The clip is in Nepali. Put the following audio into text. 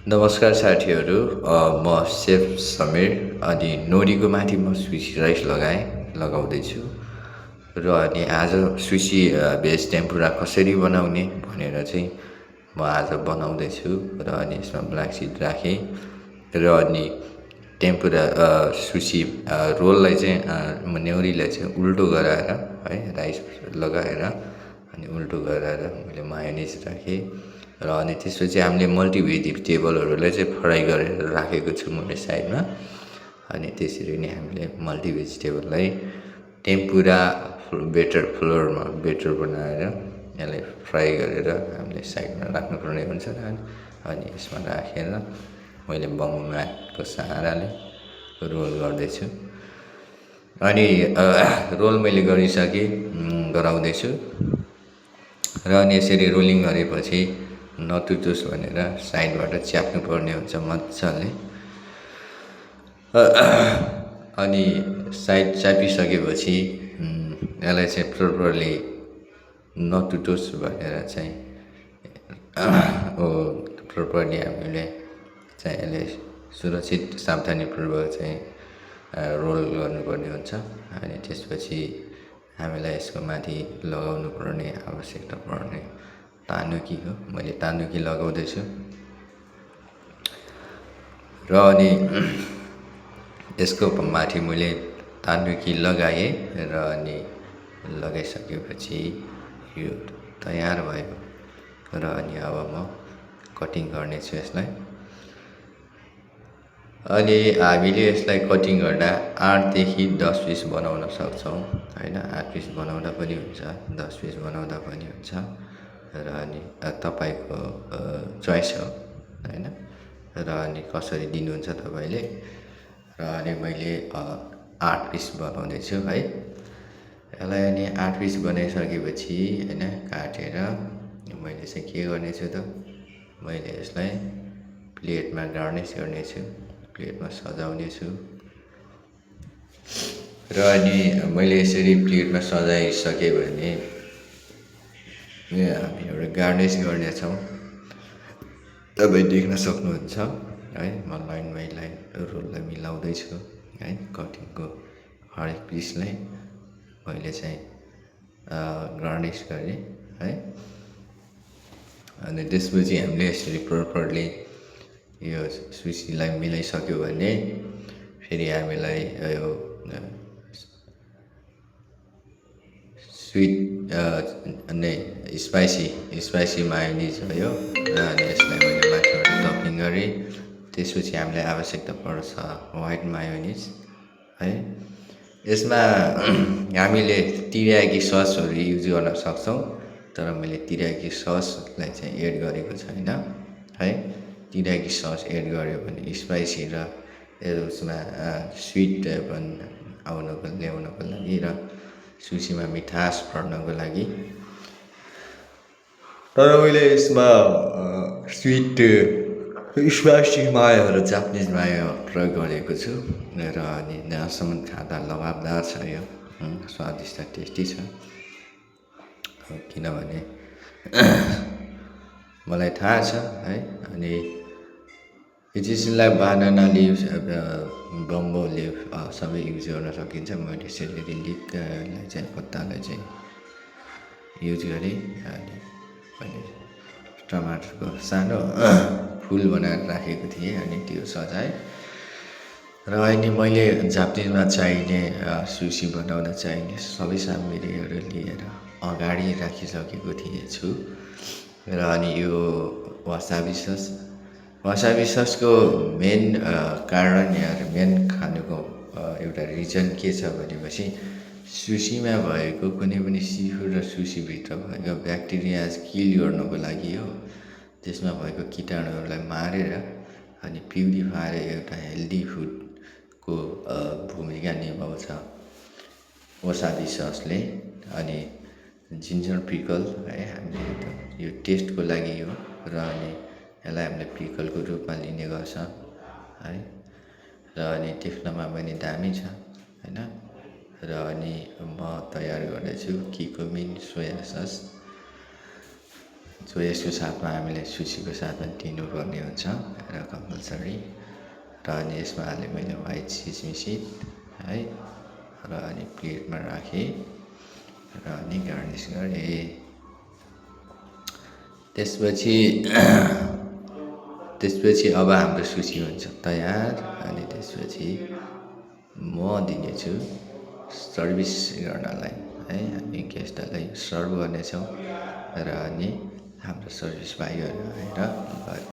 नमस्कार साथीहरू। म सेफ समीर अनि नोरीको माथि म सुसी राइस लगाउँदैछु र अनि आज सुसी भेज टेम्पुरा कसरी बनाउने भनेर चाहिँ म आज बनाउँदैछु र अनि यसमा ब्ल्याक सिड राखेँ र अनि टेम्पुरा सुसी रोललाई चाहिँ न्याउरीलाई चाहिँ उल्टो गराएर है राइस लगाएर अनि उल्टो गराएर मैले मायोनिज राखेँ र अनि त्यसपछि हामीले मल्टी भेजिटेबलहरूलाई चाहिँ फ्राई गरेर राखेको छु मैले साइडमा। अनि त्यसरी नै हामीले मल्टी भेजिटेबललाई टेम्पुरा फ्लोरमा बेटर बनाएर यसलाई फ्राई गरेर हामीले साइडमा राख्नुपर्ने हुन्छ र अनि यसमा राखेर मैले बम्बो म्याटको सहाराले रोल गर्दैछु। अनि रोल मैले गराउँदैछु र अनि यसरी रोलिङ गरेपछि नटुटोस् भनेर साइडबाट च्याप्नु पर्ने हुन्छ मजाले। अनि साइड च्यापिसकेपछि यसलाई चाहिँ प्रोपरली नटुटोस् भनेर चाहिँ प्रोपरली हामीले चाहिँ यसले सुरक्षित सावधानीपूर्वक चाहिँ रोल गर्नुपर्ने हुन्छ। अनि त्यसपछि हामीलाई यसको माथि लगाउनु पर्ने आवश्यकता पर्ने तानुकी हो। मैले तानुकी लगाउँदैछु र अनि यसको माथि मैले तानुकी लगाएँ र अनि लगाइसकेपछि यो तयार भयो र अनि अब म कटिङ गर्नेछु यसलाई। अनि हामीले यसलाई कटिङ गर्दा 8 देखि 10 पिस बनाउन सक्छौँ हैन। 8 पिस बनाउँदा पनि हुन्छ, 10 पिस बनाउँदा पनि हुन्छ र अनि तपाईको चोइस हो हैन। र अनि कसरी दिनुहुन्छ तपाईले। र अनि मैले 8 पिस बनाउँदैछु है। यसलाई अनि 8 पिस बनाइसकेपछि हैन काटेर मैले चाहिँ के गर्नेछु त, मैले यसलाई प्लेटमा गार्निस गर्नेछु, प्लेटमा सजाउनेछु। र अनि मैले यसरी प्लेटमा सजाइसकेँ भने हामी एउटा गार्निस गर्नेछौँ। तपाईँ देख्न सक्नुहुन्छ है। म लाइन बाई लाइन रोललाई मिलाउँदैछु है। कटिङको हरेक पिसलाई मैले चाहिँ गार्निस गरेँ है। अनि त्यसपछि हामीले यसरी प्रोपरली यो सुसीलाई मिलाइसक्यो भने फेरि हामीलाई यो स्विट नै स्पाइसी मायोनिज भयो र अनि यसलाई मैले माथिबाट टपिङ गरेँ। त्यसपछि हामीलाई आवश्यकता पर्छ व्हाइट मायोनिज है। यसमा हामीले तिराकी ससहरू युज गर्न सक्छौँ, तर मैले तिराकी ससलाई चाहिँ एड गरेको छैन है। तिराकी सस एड गर्यो भने स्पाइसी र यसमा स्विट ल्याउनको लागि र सुसीमा मिठास भर्नको लागि। तर मैले यसमा स्विट स्पाइसी मायोहरू जापानिज मायो प्रयोग गरेको छु र अनि जहाँसम्म खाँदा लभाबदार छ यो, स्वादिष्ट टेस्टी छ। किनभने मलाई थाहा छ है। अनि यसलाई बनाना लिभ्स बम्बो लिभ सबै युज गर्न सकिन्छ। मैले सेलेरी लिभलाई चाहिँ पत्तालाई चाहिँ युज गरेँ। अनि मैले टमाटरको सानो फुल बनाएर राखेको थिएँ अनि त्यो सजाएँ। र अहिले मैले जापानिजमा चाहिने सुसी बनाउन चाहिने सबै सामग्रीहरू लिएर अगाडि राखिसकेको थिएछु। र अनि यो वासाबी ससको मेन कारण या मेन खानुको एउटा रिजन के छ भनेपछि सुसीमा भएको कुनै पनि सीफुड र सुसीभित्र भएको ब्याक्टेरिया किल गर्नको लागि हो। त्यसमा भएको कीटाणुहरूलाई मारेर अनि प्युरिफायर एउटा हेल्दी फुडको भूमिका निभाउँछ वासाबी ससले। अनि जिन्जर पिकल है, हामीले यो टेस्टको लागि हो र अनि यसलाई हामीले पिकलको रूपमा लिने गर्छ है। र अनि देख्नमा पनि दामी छ हैन। र अनि म तयार गर्दैछु किकोमिन सोया सस, जो यसको साथमा हामीले सुसीको साथमा दिनुपर्ने हुन्छ। र कम्पलसरी र अनि यसमा हालेँ मैले व्हाइट चिज मिसित है र अनि प्लेटमा राखेँ र अनि गार्निस गरेँ। त्यसपछि अब हाम्रो सुसी हुन्छ तयार। अनि त्यसपछि म दिनेछु सर्भिस गर्नलाई है, हामी गेस्टहरूलाई सर्भ गर्नेछौँ र अनि हाम्रो सर्भिस भाइहरू आएर